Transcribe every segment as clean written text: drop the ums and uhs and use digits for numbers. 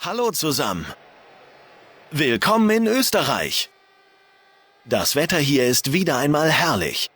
Hallo zusammen. Willkommen in Österreich. Das Wetter hier ist wieder einmal herrlich.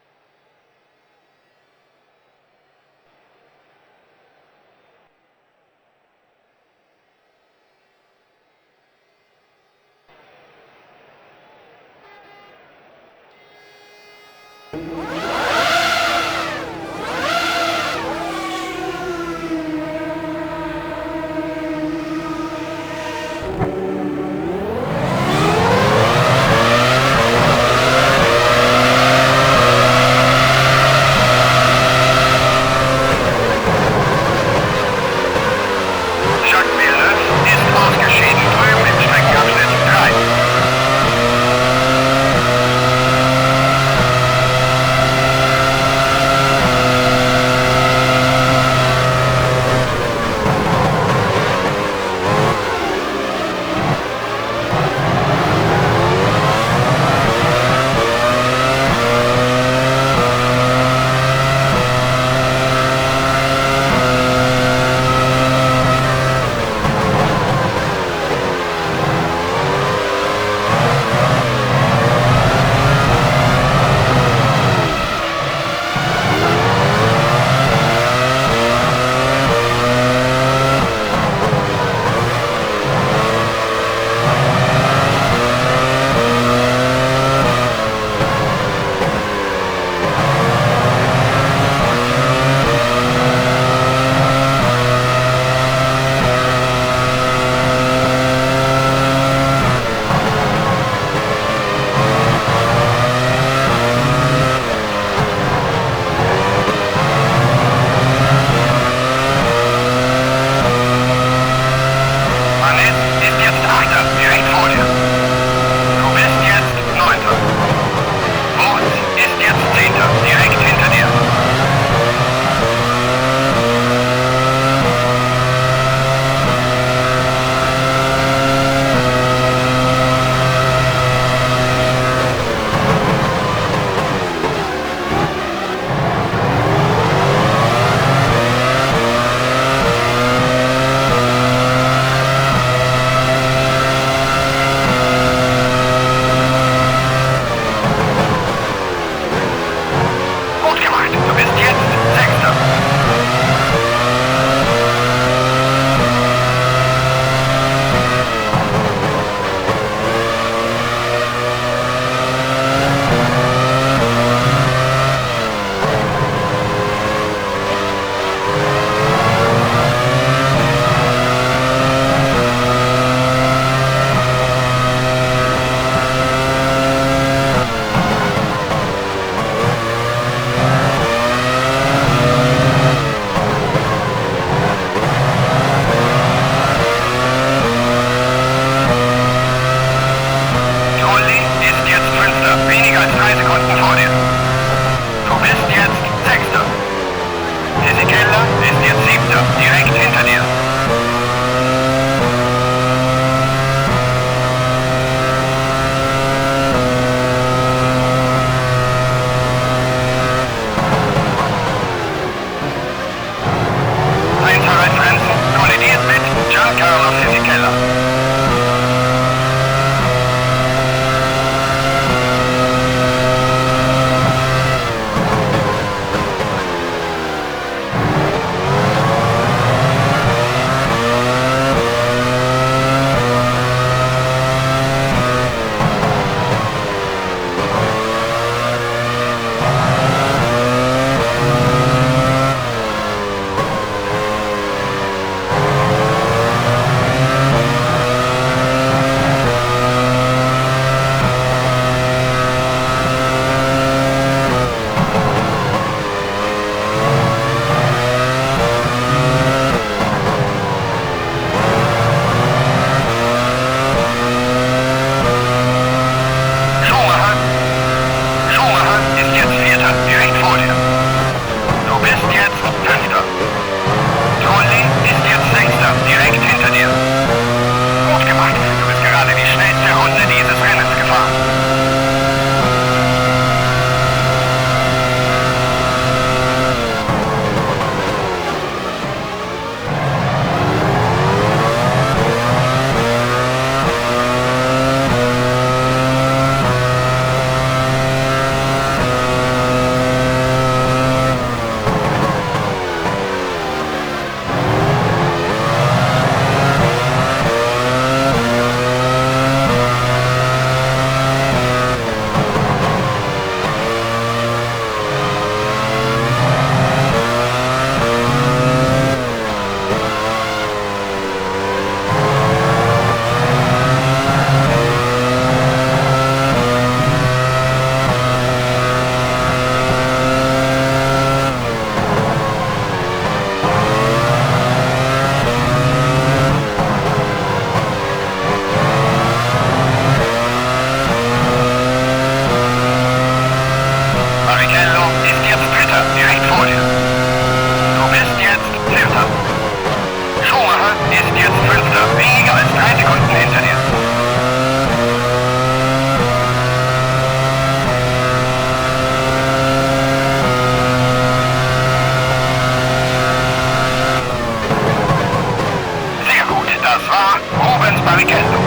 Das war Rubens Barrichello.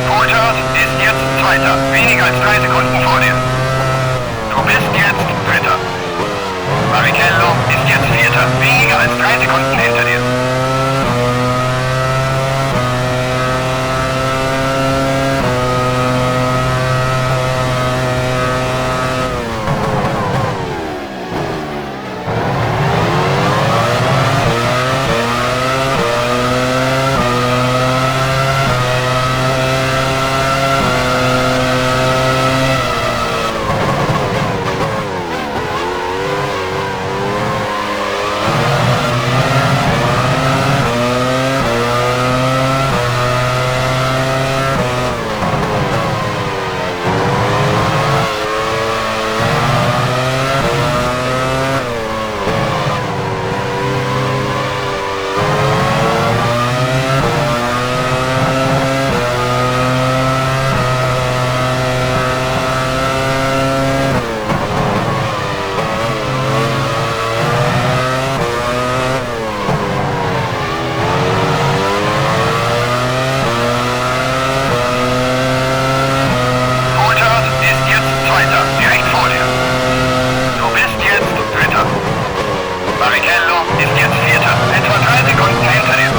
Coulthard ist jetzt Zweiter, weniger als 3 Sekunden vor dir. Du bist jetzt Dritter. Barrichello ist jetzt Vierter, weniger als 3 Sekunden hinter dir. Coulthard ist jetzt Zweiter, direkt vor dir. Du bist jetzt Dritter. Barrichello ist jetzt Vierter, etwa 3 Sekunden hinter dir.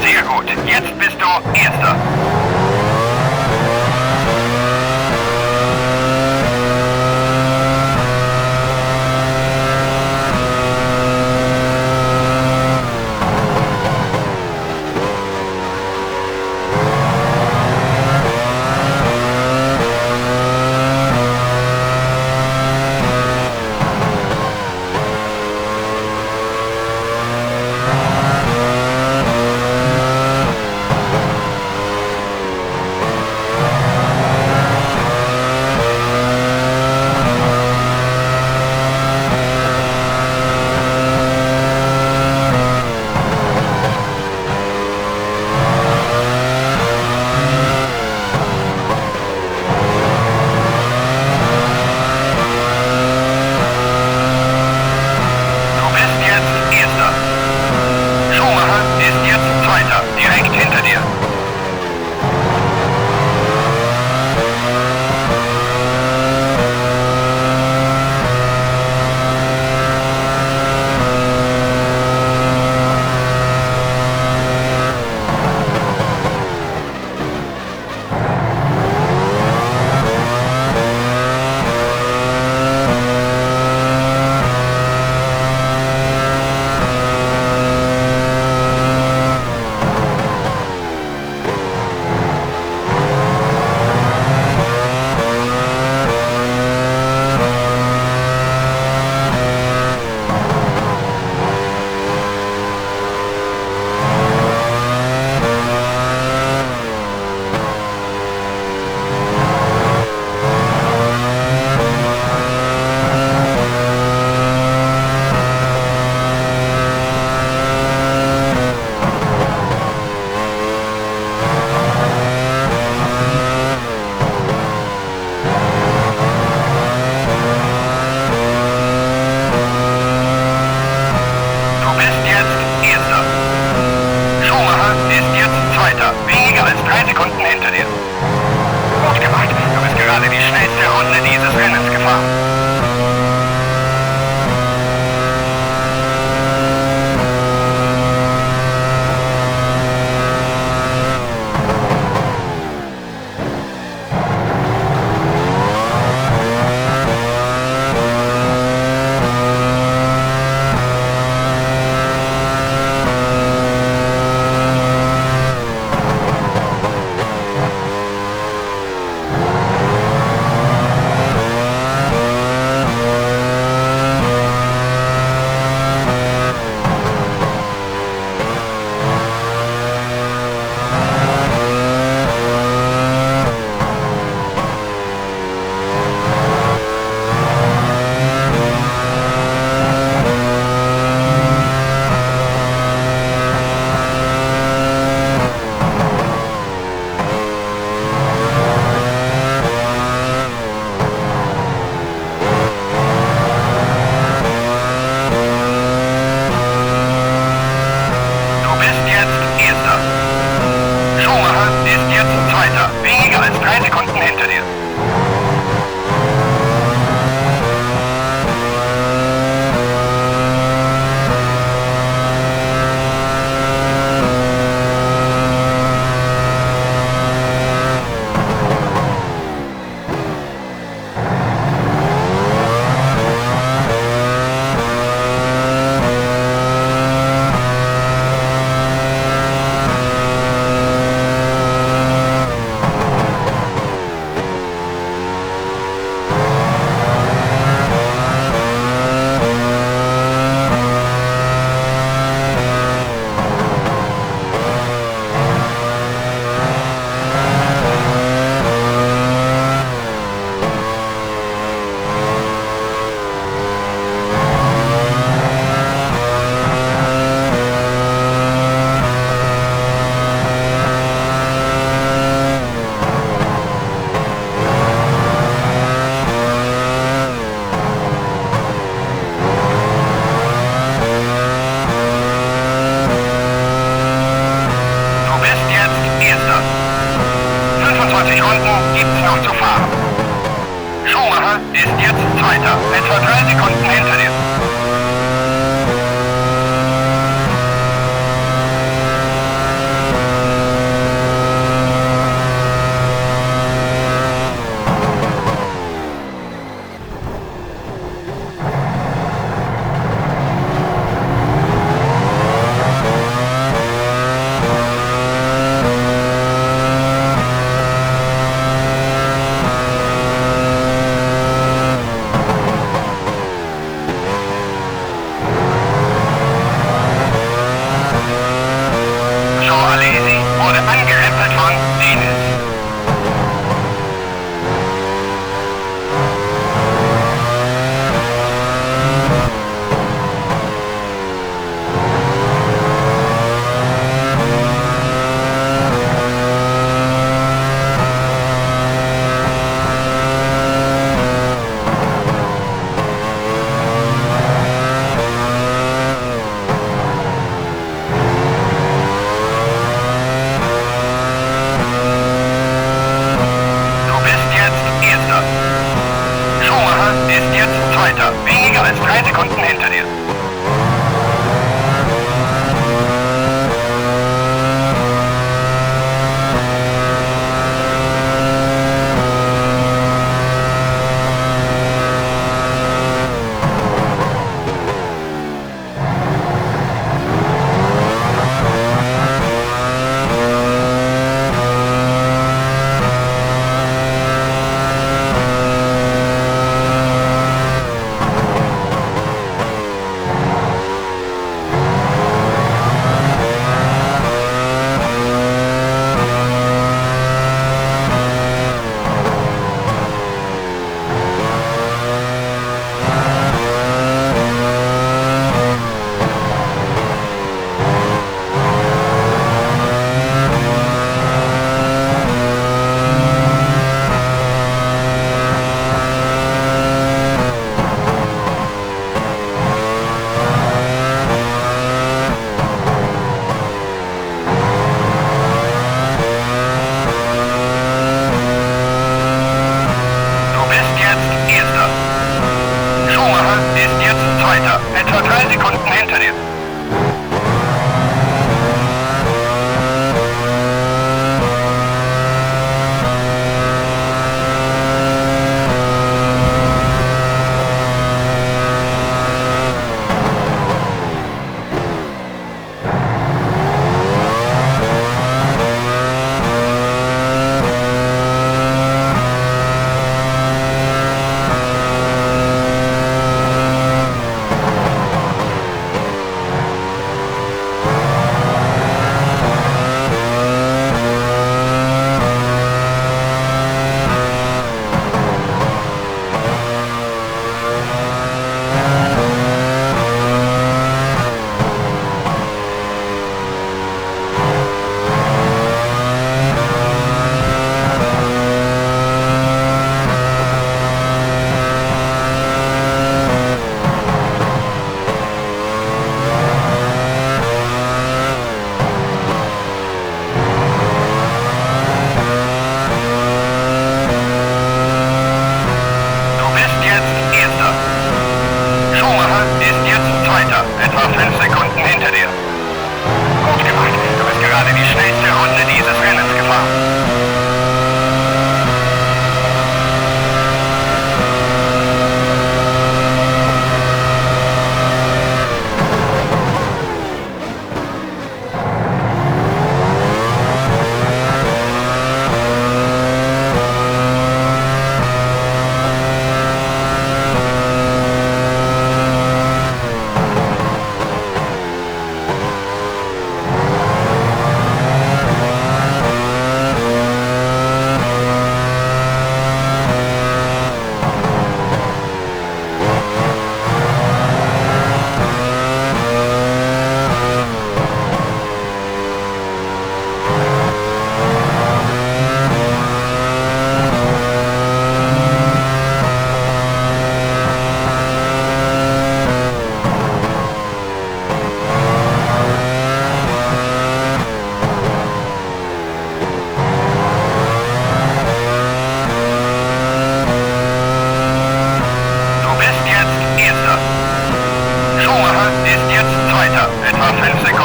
Sehr gut, jetzt bist du Erster. Du bist jetzt Erster. Schumacher ist jetzt Zweiter, direkt hinter dir. Du bist jetzt Erster. Schumacher ist jetzt Zweiter, weniger als 3 Sekunden hinter dir. Gut gemacht, du bist gerade die schnellste Runde dieses Rennens gefahren. noch zu fahren. Schumacher ist jetzt Zweiter, etwa 3 Sekunden hinter dir.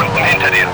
Sekunden hinter dir.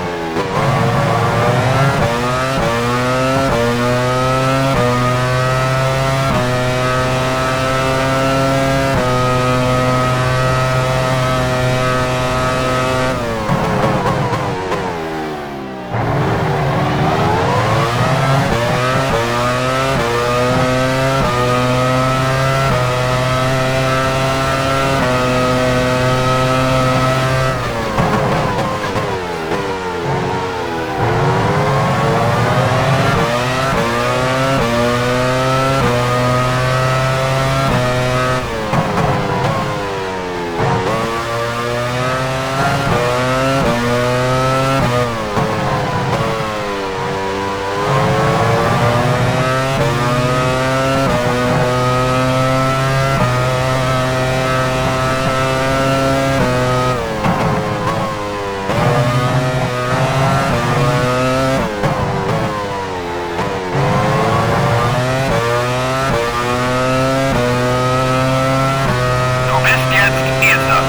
Du bist jetzt Erster.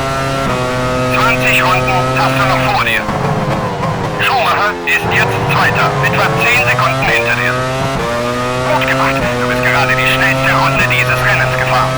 20 Runden hast du noch vor dir. Schumacher ist jetzt Zweiter, etwa 10 Sekunden hinter dir. Gut gemacht, du bist gerade die schnellste Runde dieses Rennens gefahren.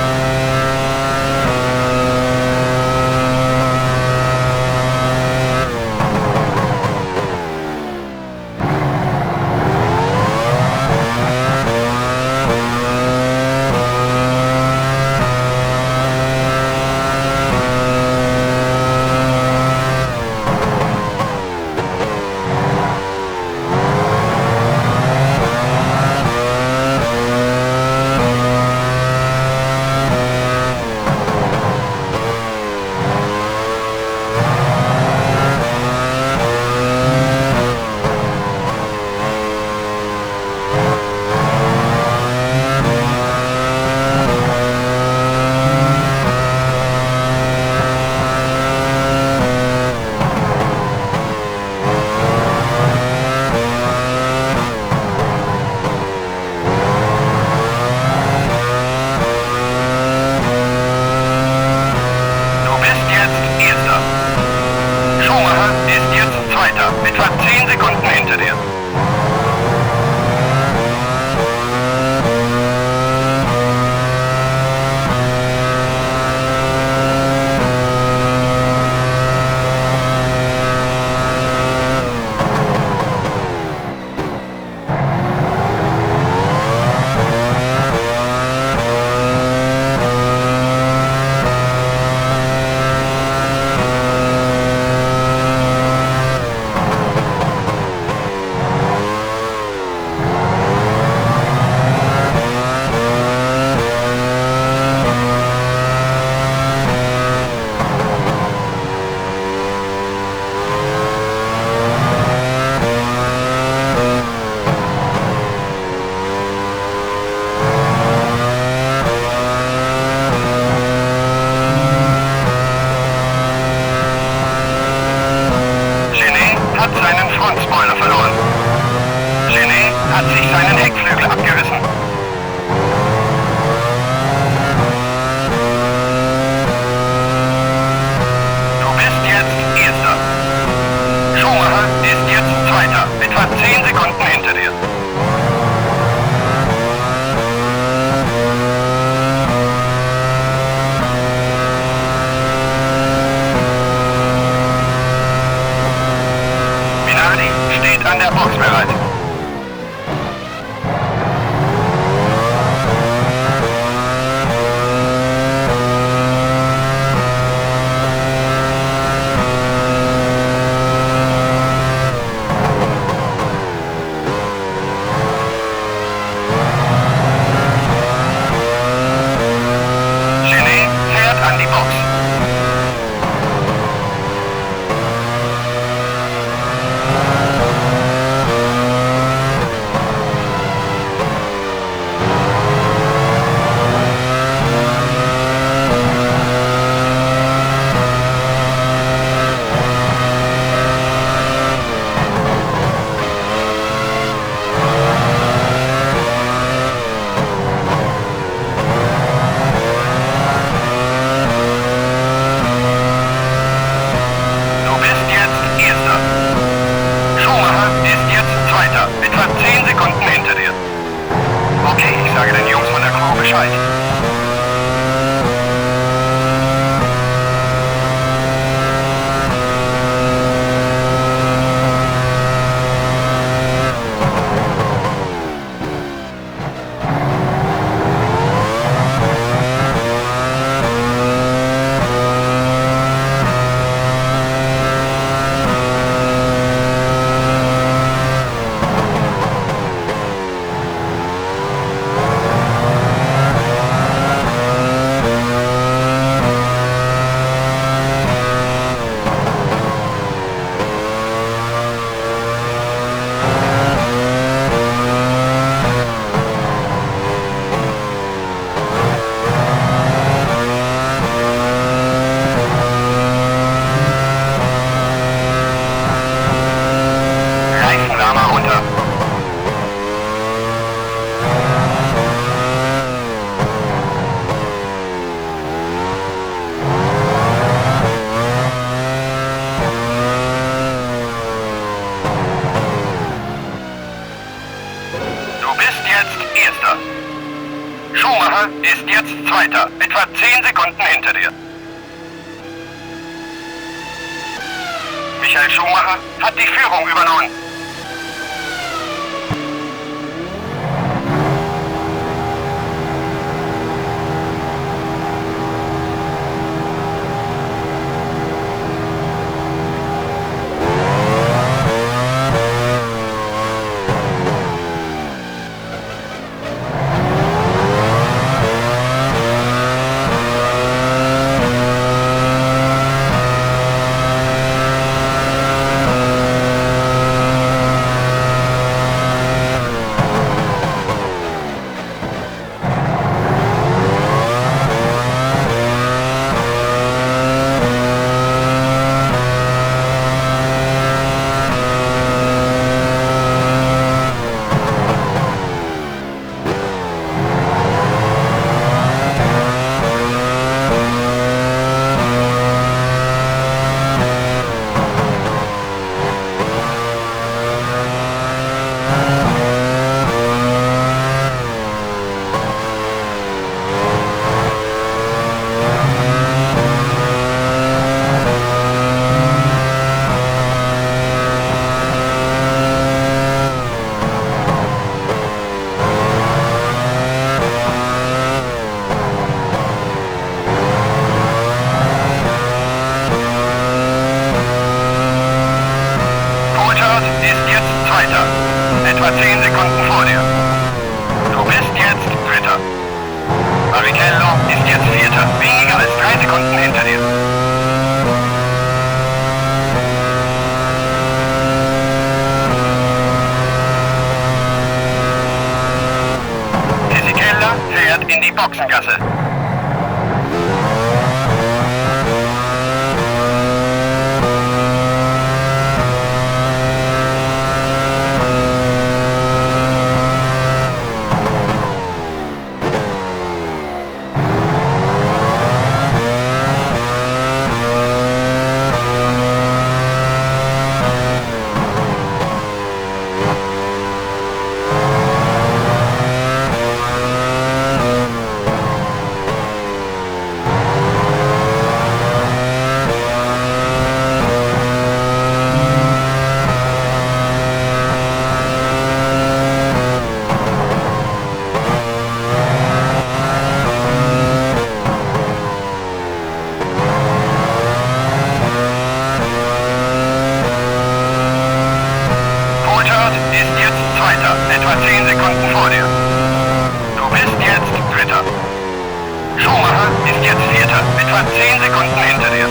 Du bist jetzt Erster. Schumacher ist jetzt Zweiter, etwa 10 Sekunden hinter dir. Genet hat seinen Frontspoiler verloren. Genet hat sich seinen Heckflügel abgerissen. Du bist jetzt Erster. Schumacher ist jetzt Zweiter, etwa 10 Sekunden hinter dir. Minardi steht an der Box bereit. Genet fährt an die Box. Ich sage den Jungs von der Crew Bescheid. Reifenwärmer runter. Du bist jetzt Erster. Schumacher ist jetzt Zweiter, etwa 10 Sekunden hinter dir. Michael Schumacher hat die Führung übernommen. Coulthard ist jetzt Zweiter, etwa 10 Sekunden vor dir. Du bist jetzt Dritter. Barrichello ist jetzt Vierter, weniger als 3 Sekunden hinter dir. Fisichella fährt in die Boxengasse. Coulthard ist jetzt Zweiter, etwa 10 Sekunden vor dir. Du bist jetzt Dritter. Schumacher ist jetzt Vierter, etwa 10 Sekunden hinter dir.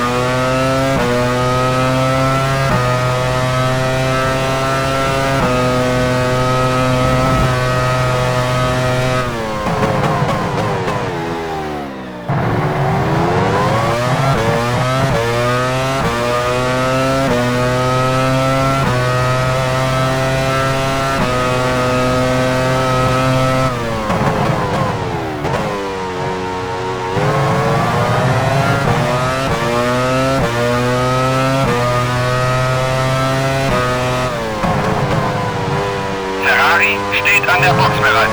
Ferrari steht an der Box bereit.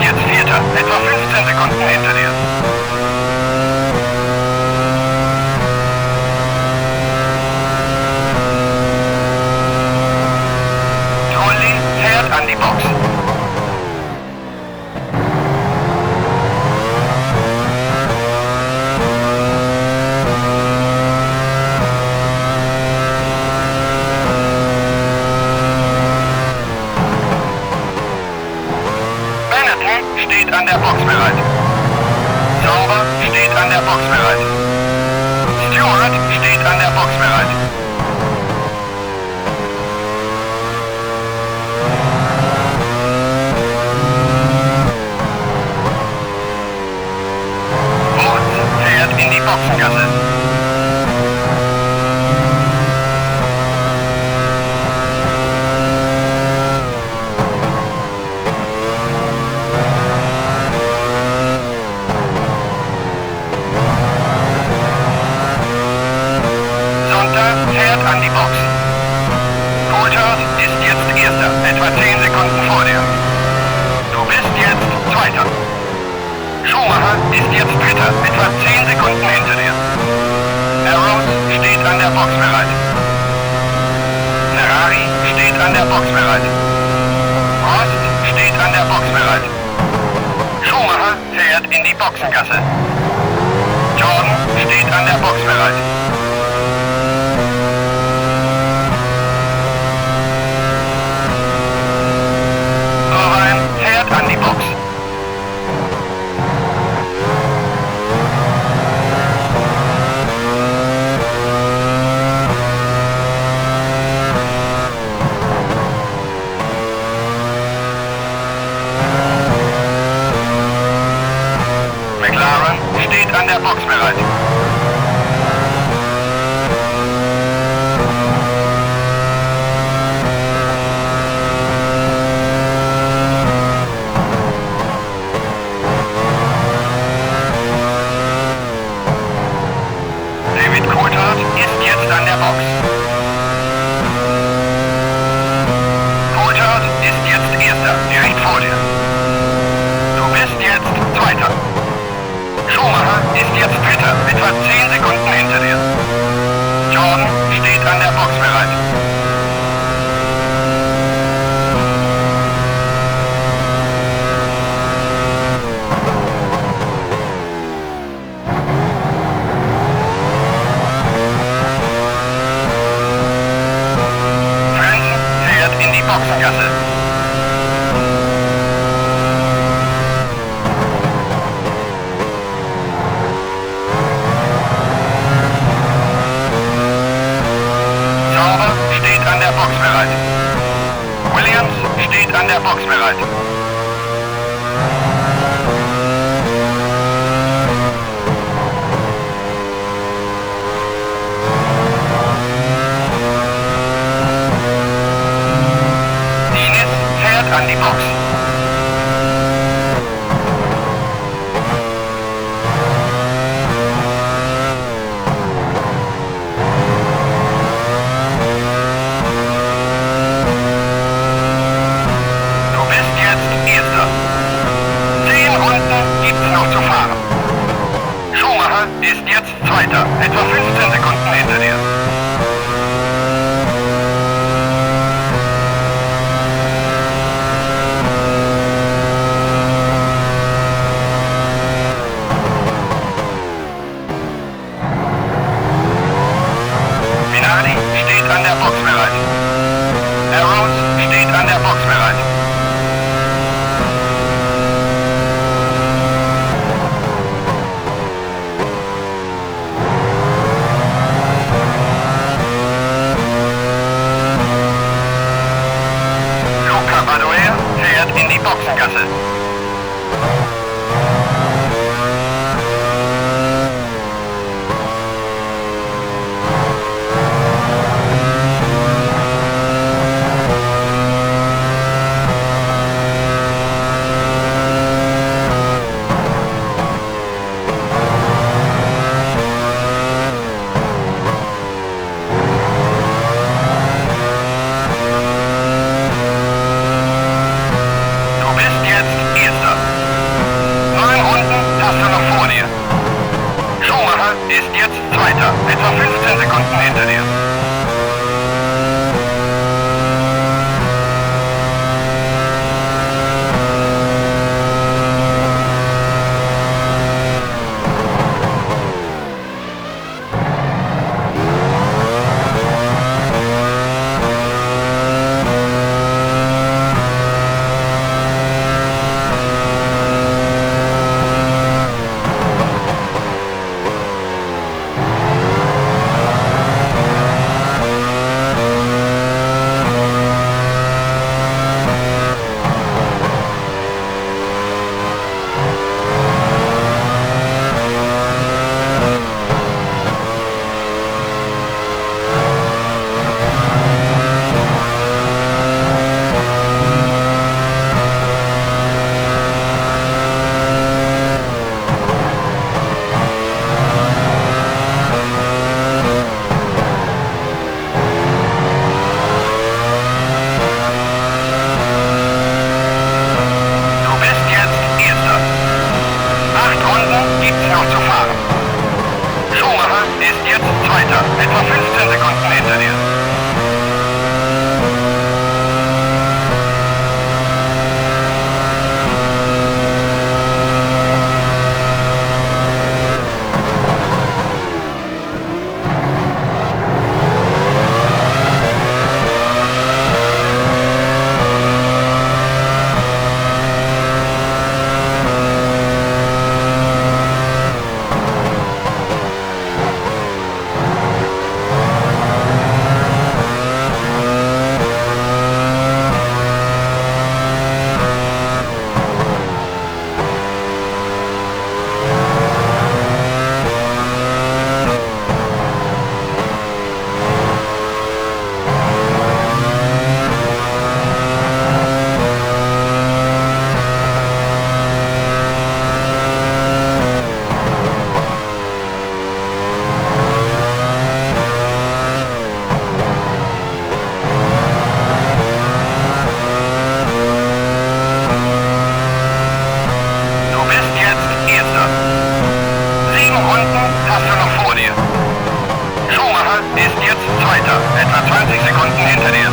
jetzt Vierter, etwa 15 Sekunden hinter dir. Trulli fährt an die Box. Benetton steht an der Box bereit. Sauber steht an der Box bereit. Stewart steht an der Box bereit. Wurz fährt in die Boxengasse. Sonntag fährt an die Box. Coulthard ist jetzt Erster, etwa 10 Sekunden vor dir. Du bist jetzt Zweiter. Schumacher ist jetzt Dritter, etwa 10 Sekunden hinter dir. Arrows steht an der Box bereit. Ferrari steht an der Box bereit. Prost steht an der Box bereit. Schumacher fährt in die Boxengasse. Jordan steht an der Box bereit. Irvine fährt an die Box. McLaren steht an der Box bereit. David Coulthard ist jetzt an der Box. Coulthard ist jetzt Erster, direkt vor dir. Du bist jetzt Zweiter. Schumacher ist jetzt Dritter, etwa 10 Sekunden hinter dir. Jordan steht an der Box bereit. Frentzen fährt in die Boxengasse. Sauber steht an der Box bereit. Williams steht an der Box bereit. Diniz fährt an die Box. Du bist jetzt Erster. 10 Runden gibt's noch zu fahren. Schumacher ist jetzt Zweiter, etwa 15 Sekunden hinter dir. Minardi steht an der Box bereit. Arrows steht an der Box bereit. Luca Badoer fährt in die Boxengasse. Du bist jetzt etwa 15 Sekunden hinter dir. Du bist jetzt Erster. 8 Runden gibt's noch zu fahren. Schumacher ist jetzt Zweiter, etwa 15 Sekunden hinter dir. Du bist jetzt Erster. 7 Runden hast du noch vor dir. Schumacher ist jetzt Zweiter, etwa 20 Sekunden hinter dir.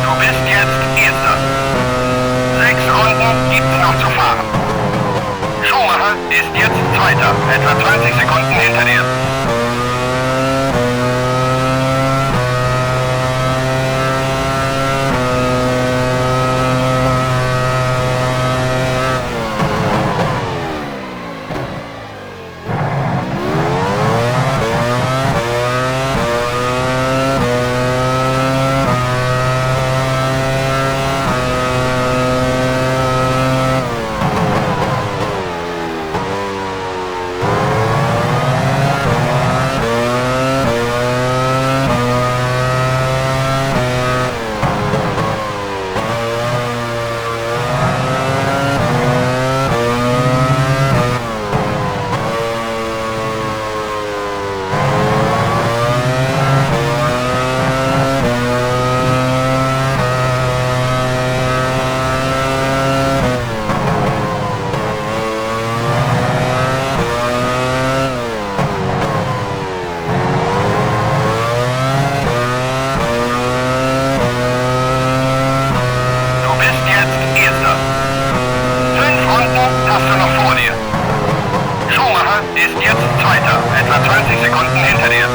Du bist jetzt Erster. 6 Runden gibt's noch zu fahren. Schumacher ist jetzt Zweiter, etwa 20 Sekunden hinter dir. ist jetzt Zweiter, etwa 20 Sekunden hinter dir.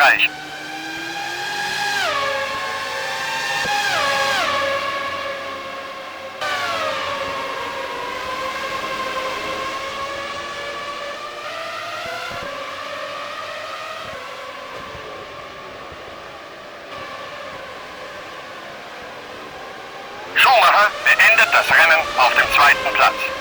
Österreich. Schumacher beendet das Rennen auf dem zweiten Platz.